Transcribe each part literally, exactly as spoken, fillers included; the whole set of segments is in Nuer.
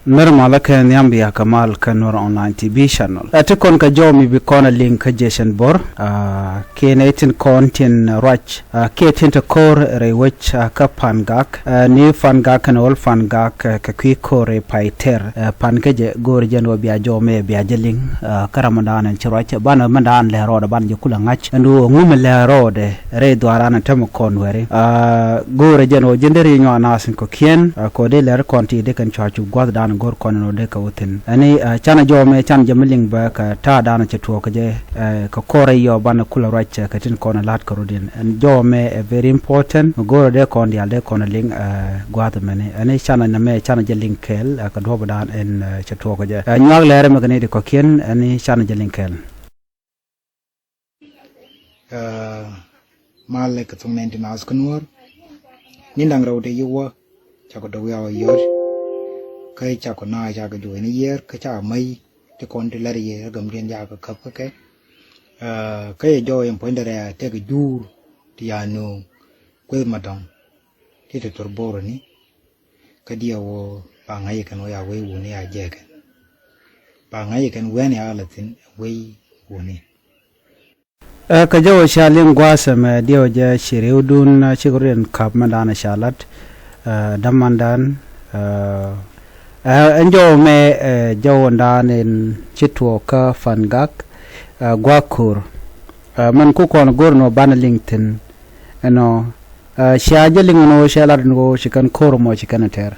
Nir malä kɛ nhiam bia kɛ mal kä Nuer Online T V channel. Ɛ ti kɔn kɛ jɔw mi bi kɔn a liŋ kä Jason Bor. Aa, kiɛ nɛ tin kɔn tin ruac. Aa, kiɛ tin te ko̱r rɛy wec, aa, kä Pangak. Aa, ni Pangak kɛn ol Pangak, aa, kɛ kui̱ ko̱r rɛy pay tɛr. Aa, pan kä jɛ go̱o̱r jɛn wä bia jɔw mɛ bia jɛ liŋ. Aa, kä Ramadan ɛn ci ruac. Banɛ mɛ dan lɛ rɔɔdɛ ban jɛ kulɛ ŋa̱c. Ɛn du ŋumɛ lɛ rɔɔdɛ. Rɛy dhuaaran tämɛ kɔn wɛri. Aa, go̱o̱rɛ jɛn ɣöö ji̱n deri nyuak naath in kɔ̱kiɛn, aa, kɛ ɣöö dee lɛr kɔn ti dee kɛn cua cup gua̱thdan go̱o̱r kɔn in ɣöö dee kɛ wä thi̱n. Ɛni, aa, canɛ jɔw mɛ canɛ jɛ mi liŋ bä kɛ ta̱a̱dan cɛ tuɔɔk kɛ jɛ, aa, kɛ kɔrɛ yɔ banɛ kulɛ ruac, aa, kɛ tin kɔn la̱t kɛ rut in. Ɛn jɔw mɛ ɛ very important, mi go̱o̱rɛ dee kɔn diaal dee kɔn liŋ, aa, gua̱th mɛni. Ɛni canɛ nɛmɛ canɛ jɛ liŋ kɛɛl, aa, kɛ duɔ̱ɔ̱pdan in, aa, cɛ tuɔɔk kɛ jɛ. Aa, nyuak lɛr mɛ kɛ ni di kɔ̱kiɛn, ɛni canɛ jɛ liŋ kɛɛl. Aa, malɛ kɛ thok nɛn ti naath kä Nuɔ̱ɔ̱r. Ni da̱ŋ rɛw ti yi wä cakɔ dɔk wiaa wä yɔt. Kä cakɔ na cakɔ juɔ̱ɔ̱c ni yiër kä cakɔ mäc ti kɔn ti lɛr yɛ kä gämdiɛn cakɔ käp kä kɛ. Aa, kä yɛ jɔw yɛn puɔ̱nydɛ rɛɛ tɛk juur ti ya nööŋ gueth ma dɔ̱ŋ ti ti thor boroni. Kä diɛ wä ba ŋa̱c kɛn wä ya wei wuni ya jɛ kɛn. Ba ŋa̱c kɛn wɛn ya la thin wei wuni. Ɛ, kɛ jɔw cia liŋ gua̱a̱th ɛmɛ diɛw jɛ ci riwdun, ɛ, cikɛ riɛn ka̱p mɛ dan ɛ ca lat, ɛ, dämandan, ɛ, ɛ, ɛn jɔw mɛ, ɛ, jɔw dan in ci tuɔɔk kä Pangak, ɛ, gua̱a̱k ko̱r. Ɛ, mɛn ku kɔn go̱r nɔ banɛ liŋ thi̱n, ɛnɔ, ɛ, cia jɛ liŋ ɛn ɣöö cɛ lat ɛn ɣöö ci kɛn ko̱r mɔ ci kɛn ɛ tɛr.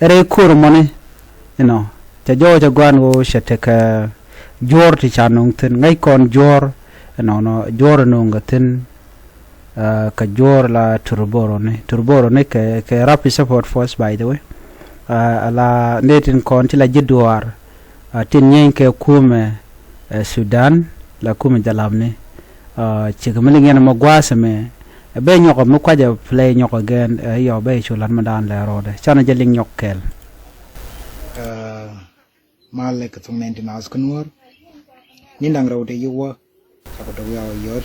Ɛ rɛy ko̱r mɔni, ɛnɔ, cɛ jɔw cɛ gua̱a̱n ɣöö cɛ tekɛ juɔ̱ɔ̱r ti ca nöŋ thi̱n, ŋäc kɔn juɔ̱ɔ̱r, ɛnɔnɔ, juɔ̱ɔ̱r nöŋ kɛ thi̱n, aa, kɛ juɔ̱ɔ̱r la Turboroni. Turboroni kɛ, kɛ Rapid Support Force, by the way. Aa, ala nɛy tin kɔn ti la ji̱ duaar, aa, tin nyieeny kɛ kumɛ, ɛ, Sudan, la kumɛ jalabni. Aa, cikɛ mi liŋ yɛn mɛ gua̱a̱th ɛmɛ, ɛ, bɛ nyɔkɔ mi kuacɛ play nyɔkɔ gɛn, ɛ, yɔ bɛ cu lat mi daan lɛ rɔɔdɛ. Canɛ jɛ liŋ nyɔk kɛɛl. Aa, malɛ kɛ thok nɛn ti naath kä Nuɔ̱ɔ̱r. Ni da̱ŋ rɛw ti yi wä cakɔ dɔk wiaa wä yɔt.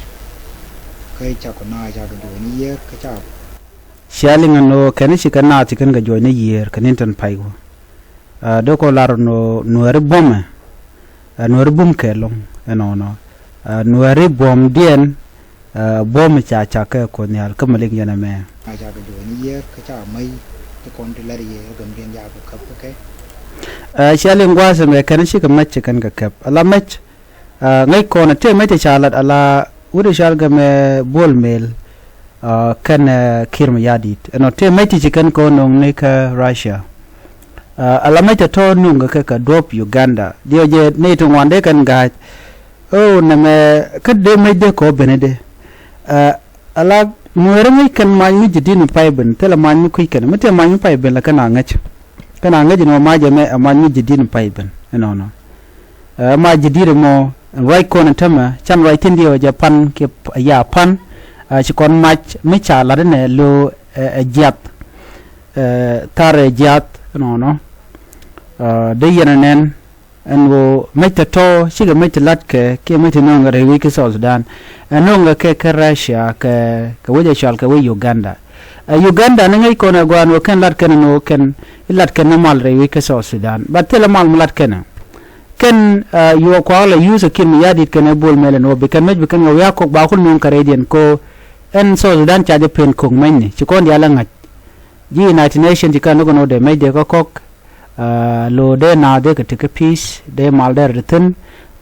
Kä cakɔ na cakɔ juɔ̱ɔ̱c ni yiër kä cakɔ. Cia liŋ ɛn ɣöö kɛn cikɛ naath ci kɛn kɛ juɔ̱ɔ̱c ni yiër kɛ ni̱n tin pay wä. Aa, dee kɔ lar ɛn ɣöö Nuääri buɔ̱mɛ. Aa, Nuääri bum kɛ lo̱ŋ ɛnɔnɔ. Aa, Nuääri buɔ̱mdiɛn, aa, buɔ̱mɛ ca cak kɛ Kuoth Nhial kä mɛ liŋ yɛn ɛmɛ. Aa, cakɔ juɔ̱ɔ̱c ni yiër kä cakɔ mäc ti kɔn ti lɛr yɛ kä gämdiɛn cakɔ käp kä kɛ. Aa, cia liŋ gua̱a̱th ɛmɛ kɛn cikɛ mäc ci kɛn kɛ käp. Ala mäc, aa, ŋäc kɔn a tëë mäc ti ca lat ala wut i̱ cal gɛmɛ Bol Mel, aa, kɛn, aa, Kiir Mayardit. Ɛnɔ tëë mäc ti ci kɛn kɔn nöŋni kä Russia. Aa, ala mäc tɔ̱tɔ̱ nöŋ kɛ kɛ duɔ̱p Uganda. Diɛ jɛ nɛy ti ŋuan dee kɛn ga̱a̱c. Ɣöö nɛmɛ kä dee mäc dee kɔ ben dee. Aa, ala Nuääri ŋäc kɛn mac mi ji̱ di̱t mi pay ben, thilɛ mac mi kui̱c kɛn. Mi tëë mac mi pay ben la kɛn a ŋäc. Kɛn a ŋäc ni mɔ mac ɛmɛ ɛ mac mi ji̱ di̱t mi pay ben. Ɛnɔnɔ. Ɛ mac ji̱ di̱t ɛmɔ, ɛn ruac kɔn ɛn tämɛ, can ruac thi̱n diɛ wä jɛ pan kiɛ p-, ya pan, ɛ, ci kɔn mac mi ca lat ɛnɛ lo̱, ɛ, ɛ jiath. Ɛ, thar ɛ jiath, ɛnɔnɔ. Ɛ, dee yɛn ɛ nɛn, ɛn ɣöö mec tɔ̱tɔ̱, cikɛ mec ti la̱tkɛ, kiɛ mec ti nöŋ kɛ rɛy wec kä South Sudan. Ɛ nöŋ kɛ kɛ, kɛ Russia, kɛ, kɛ wec ɛ cɔal kɛ wec Uganda. Ɛ Uganda ni ŋäc kɔn ɛ gua̱a̱n ɣöö kɛn la̱tkɛn ɛn ɣöö kɛn, i̱ la̱tkɛn ni mal rɛy wec kä South Sudan. But thilɛ mal mi la̱tkɛn ɛ. Kɛn, aa, yuɔk kuak la yuuth ɛ Kiir Mayardit kɛnɛ Bol Mel ɛn ɣöö bi kɛn mec bi kɛn kɛ wiak kɔk ba ku nuŋ kɛ rɛydiɛn kɛ ɣöö ɛn South Sudan ca jɛ pen ko̱k mecni ci kɔn diaal ɛ ŋa̱c. Ji̱ United Nations ci kɛn ni kɔn ɣöö dee mecdɛ kä kɔk, aa, lo̱o̱ dee naath dee kɛ tekɛ peace, dee mal dee rɛ thi̱n.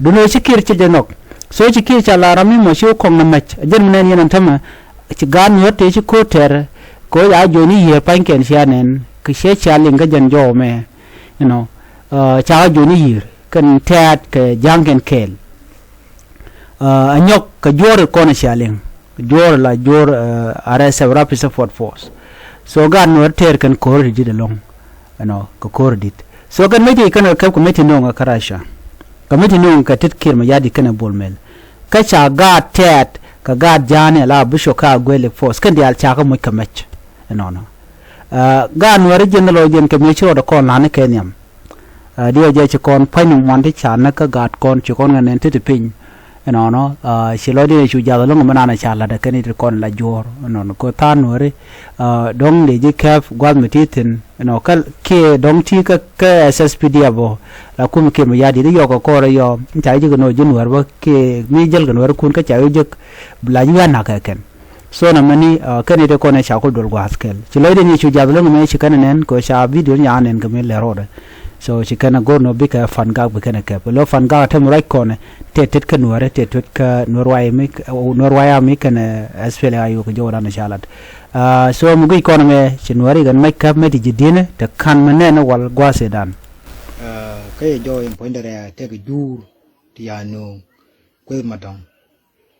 Duundɛ ci Kiir ci jɛ nhɔk. So ci Kiir ca la ram mi mɔ ci wä kɔk ni mec. Ɛ jɛn mi nɛn yɛn ɛn tämɛ, ci gaat Nuäär tëë ci ko̱o̱t tɛr, kɛ ɣöö ca jɔɔc ni yiëër pa̱nykɛn cia nɛn, kɛ ciɛ cia liŋ kä jɛn jɔw mɛ. You know, aa, cakɛ juɔ̱ɔ̱c ni yiër kɛn tɛ̈t kɛ ja̱ŋ kɛn kɛɛl. Aa, a nyɔk kɛ juɔ̱ɔ̱r kɔn cia liŋ. Juɔ̱ɔ̱r la juɔ̱ɔ̱r, aa, R S F, Rapid Support Force. So gaat Nuäär tɛɛr kɛn ko̱r ti di̱t ɛlɔ̱ŋ. You know, kɛ ko̱r ti di̱t. So kɛn mec ti kɛn kɛ kɛp kɛ mec ti no̱o̱ŋ kä Russia. Kɛ mec ti no̱o̱ŋ kɛ tet Kiir Mayardit kɛnɛ Bol Mel. Kä ca gaat tɛ̈t kɛ gaat ja̱a̱ni la bi cok kä Agwelek Force. Kɛn diaal cakɛ moc kɛ mec. Ɛnɔnɔ. Aa, gaat Nuäär jiɛn lɔ jiɛn kɛ mëë ci rɔɔdɛ kɔn la̱t ni kɛ nhiam. Aa, diɛ jɛ ci kɔn pa̱ny ni ŋuan ti ca näk kä gaat kɔn ci kɔn ŋɛ nɛn ti ti piny. Ɛnɔnɔ, aa, ci lɔcdiɛn cu jath ɛlɔ̱ŋ mi naan ca la̱t ɛ kɛn i̱ ti kɔn la juɔ̱ɔ̱r. Ɛnɔnɔ kɛ tha̱a̱ŋ Nuääri, aa, dɔ̱ŋ dee ji̱ kɛp gua̱th mi ti thi̱n. Ɛnɔ kä kiɛ dɔ̱ŋ ti kä kä S S P D F ɔ la kum kiɛ mi ya̱di̱t i̱ yɔk kɛ kɔrɛ yɔ in ca ji̱ kɛ nɔ ji̱ nuäär bä kiɛ mi jäl kɛ nuäär kun kä ca ji̱ jek la ji̱ wi̱i̱ a nak kɛ kɛn. So na mɛni kɛn i̱ ti kɔn ɛ ca kul duɔl gua̱a̱th kɛl ci lɔcdɛ ni cu jath lo̱ŋ mɛ ci kɛn ɛ nɛn kɛ ca video ni ca nɛn kɛ mi lɛ rɔɔdɛ. So ci kɛn ɛ go̱r nɔ bikɛ fan gak bi kɛn ɛ kɛp lo̱ fan gak ɛ tɛm ruac kɔn ɛ tëë tet kä nuäärɛ tëë tet kä nuäär wayɛ mi nuäär wayɛ mi kɛn ɛ S P L A I O kɛ jɔwdan ɛ ca lat. So mi guic kɔn ɛmɛ ci nuääri kɛn mac käp mɛ ti ji̱ di̱n te ka̱n mi nɛn wal gua̱a̱th ëëdan. Kä yɛ jɔw in puɔ̱nydɛ rɛɛ tëëkɛ juur ti ya nööŋ kueth ma dɔ̱ŋ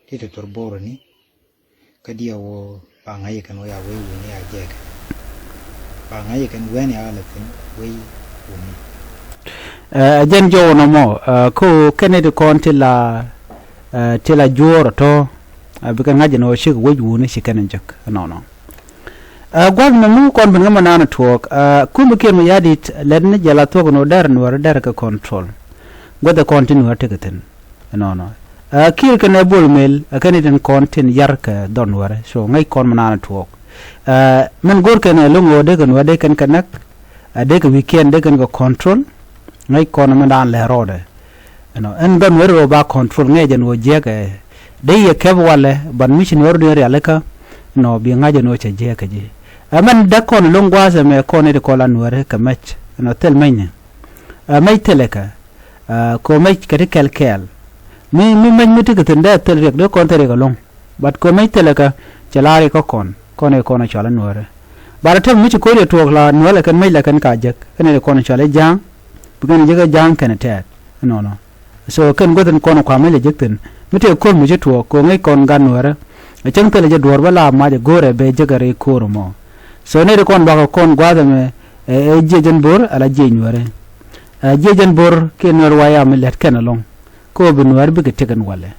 ti te thor bo̱o̱rä ni kä diɛ wä ba ŋa̱c kɛn wä ya wei wuni ya jɛɛkɛ ba ŋa̱c kɛn wɛn ya la thin wei wuni. Ɛ jɛn jɔw nɔmɔ ko kɛn ni ti kɔn ti la ti la juɔɔr ɔ tɔ̱. Bikɛ ŋa̱c ɛn ɣöö cikɛ wec wuni ci kɛn in jek ɛnɔnɔ. Gua̱th nɔmɔ kɔn ben ŋämɛ naan tuɔɔk. Kumɛ kiɛn mi ya̱di̱t lɛt ni jɛ la thuɔ̱k ɛn ɣöö dɛr nuäär dɛr kɛ control. Gua̱th ɛ kɔn ti nuäär tekɛ thi̱n ɛnɔnɔ. Kiɛr kɛn ɛ bol mel ɛ kɛn itin kɔn tin yar kɛ dhɔn nuäärɛ so ŋäc kɔn mi naan tuɔɔk. Mɛn go̱r kɛn ɛ lo̱ŋ ɣöö dee kɛ nuäär dee kɛn kɛ näk. Ɛ dee kɛ wi̱i̱kiɛn dee kɛn kɛ control. Ŋäc kɔn mi naan lɛ rɔɔdɛ. Ɛnɔ ɛn dhɔn weri ɣöö ba control ŋɛc ɛn ɣöö jiɛkɛ dee yɛ kɛp walɛ ban mi ci nuɔr duŋ rialikä. Ɛnɔ bi ŋa̱c ɛn ɣöö cɛ jiɛkɛ ji̱ ɛmɛn däk kɔn lo̱ŋ gua̱a̱th ɛmɛ kɔn iti kɔn la nuɔri kɛ mɛc ɛnɔ thil mɛcni. Ɛ mɛc thilɛ kɛ kɛ mɛc kɛ ti kɛl kɛɛl. Mi mi mɛc mi ti kɛ thi̱n dee thil riɛk dee kɔn thil riɛk ɛlɔ̱ŋ. But kɛ mɛc thilɛ kɛ cɛ la riɛk kä kɔn kɔn iti kɔn cɔal inuɔri. But ɛ tɛm mi ci ko̱r yɛ tuɔɔk la nuɔri lɛ kɛn mɛc lɛ kɛn ka jek kɛn iti kɔn cɔal ija̱a̱ŋ. Bi kɛn jek ija̱a̱ŋ kɛn tɛɛt ɛnɔnɔ. So kɛn guäth in kɔn kua̱m mi lɛ jek thi̱n mi tëë ko̱r mi ci tuɔɔk ko̱ ŋäc kɔn gat nuäärä. Ɛ cäŋ thilɛ jɛ duɔ̱ɔ̱r bä la mac ɛ go̱o̱rɛ bɛ jek ɛ rɛy ko̱o̱r ɛmɔ. So nɛy ti kɔn luakä kɔn gua̱a̱th ɛmɛ ɛ jiɛc ɛn bo̱r ala jiɛc nuäärä. Ɛ jiɛc ɛn bo̱r kiɛ nuäär wayam mi lɛt kɛn ɛlɔ̱ŋ. Kä ɣöö bi nuäär bikɛ tiek ɛn walɛ.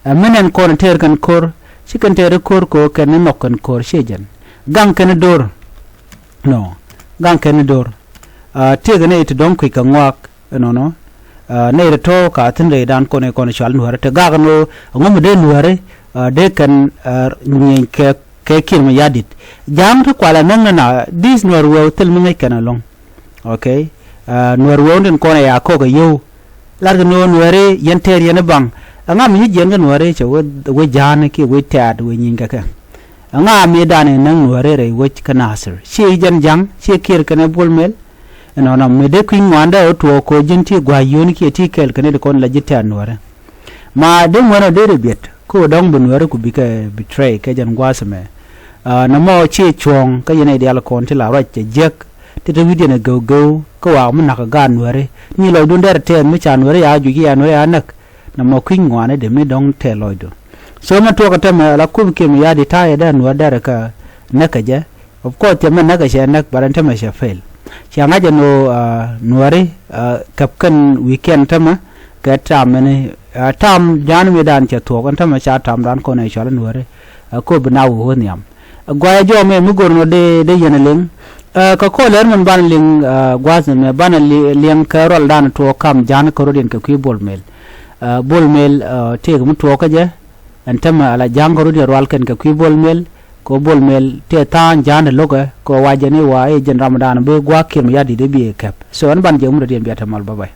Ɛ mi nɛn kɔn ɛ tɛɛr kɛn ko̱r ci kɛn tɛɛr ko̱r ko̱ kɛn ni nhɔk kɛn ko̱r ciɛ jɛn. Gaŋ kɛn do̱r. Nɔ gaŋ kɛn do̱r. Tiek nɛy ti dɔ̱ŋ kui̱c kɛ ŋɔak. Ɛnɔnɔ nɛy ti tɔ̱ ka thi̱n rɛydan kɔn ɛ kɔn cual nuäärä te gak ɛn ɣöö ɛŋu mi dee nuäärä. Dee kɛn nyieny kɛ kɛ kiɛn mi ya̱di̱t. Ja̱a̱ŋ ti kualɛ näk ni na di̱i̱th nuäär wëë thil mi ŋäc kɛn ɛlɔ̱ŋ. Ok. Nuäär wëë wun tin kɔn ɛ ya kɔk ɛ yio̱w. Lat kɛ nuɔ̱ɔ̱r nuääri yɛn tɛɛr yɛn i̱ baŋ. Ɛŋa mi nyi jiɛn kä nuääri cɛ wec ja̱a̱n kiɛ wec tɛ̈t wec nyieny kɛ kɛ. Ɛŋa mi dan in näk nuääri rɛy wec kä Nasir ci jɛn ja̱ŋ ci kiɛr kɛnɛ bol mel. Ɛnɔnɔ mi dee kui̱ny ŋuandɛ ɣä tuɔɔk ko̱ ji̱n ti gua̱a̱c yio̱o̱ni kiɛ ti kɛl kɛnɛ di kɔn la ji̱ tɛ̈t nuääri. Ma dee ŋuɛn ɔ dee di biɛt kä ɣä dɔ̱ŋ bi nuääri ku bikɛ betray kɛ jɛn gua̱a̱th ɛmɛ. Nɔmɔ ci cuɔ̱ɔ̱ŋ kä yɛn ɛ diaal kɔn ti la ruac cɛ jiäk. Ti te wi̱cdiɛn ɛ gɛw gɛw kä waak mi na̱k ɛ gaat nuääri ni lɔcdun dɛr tɛɛth mi ca nuääri ya juc ya nuääri ya näk. Nɔmɔ kui̱ny ŋuani dee mi dɔ̱ŋ tɛɛth lɔcdu. So mɛ tuɔɔk ɛ tämɛ ala kup kiɛm ya di ta̱a̱ yɛ dee nuääri dɛr kä näk kɛ jɛ. Of course cɛ mɛ näk kɛ cɛ näk but ɛn tämɛ cɛ fail. Cia ŋa̱c ɛn ɣöö nuääri käp kɛn weekend tämɛ kɛ tam mɛni tam ja̱a̱n mi dan cɛ thuɔɔk ɛn tämɛ ca tamdan kɔn ɛ cɔal ɛ nuääri. Ɛ köp bi na wä wä nhiam. Guayɛ jɔɔk mɛ mi go̱r nɔ dee dee yɛn ɛ liŋ. Ɛ kɛ kɔɔl ɛr min banɛ liŋ ɛ gua̱a̱th ɛmɛ banɛ liŋ kɛ rualdan tuɔɔk kam ja̱a̱n kärɔ̱diɛn kɛ kui̱ bol mel. Ɛ bol mel ɛ tëëk mi tuɔɔk kä jɛ. Ɛn tämɛ ala ja̱a̱n kärɔ̱diɛn rual kɛn kɛ kui̱ bol mel. Kɛ bol mel tëë tha̱a̱ŋ ja̱a̱n ɛ lo̱kɛ kɛ wa jɛn i̱ wa i̱ jɛn ramdan bi gua̱a̱k kiɛm ya̱di̱t i̱ bi kɛp. So ɛn ban jɛ mi rɔ̱diɛn bia te mal bä bay.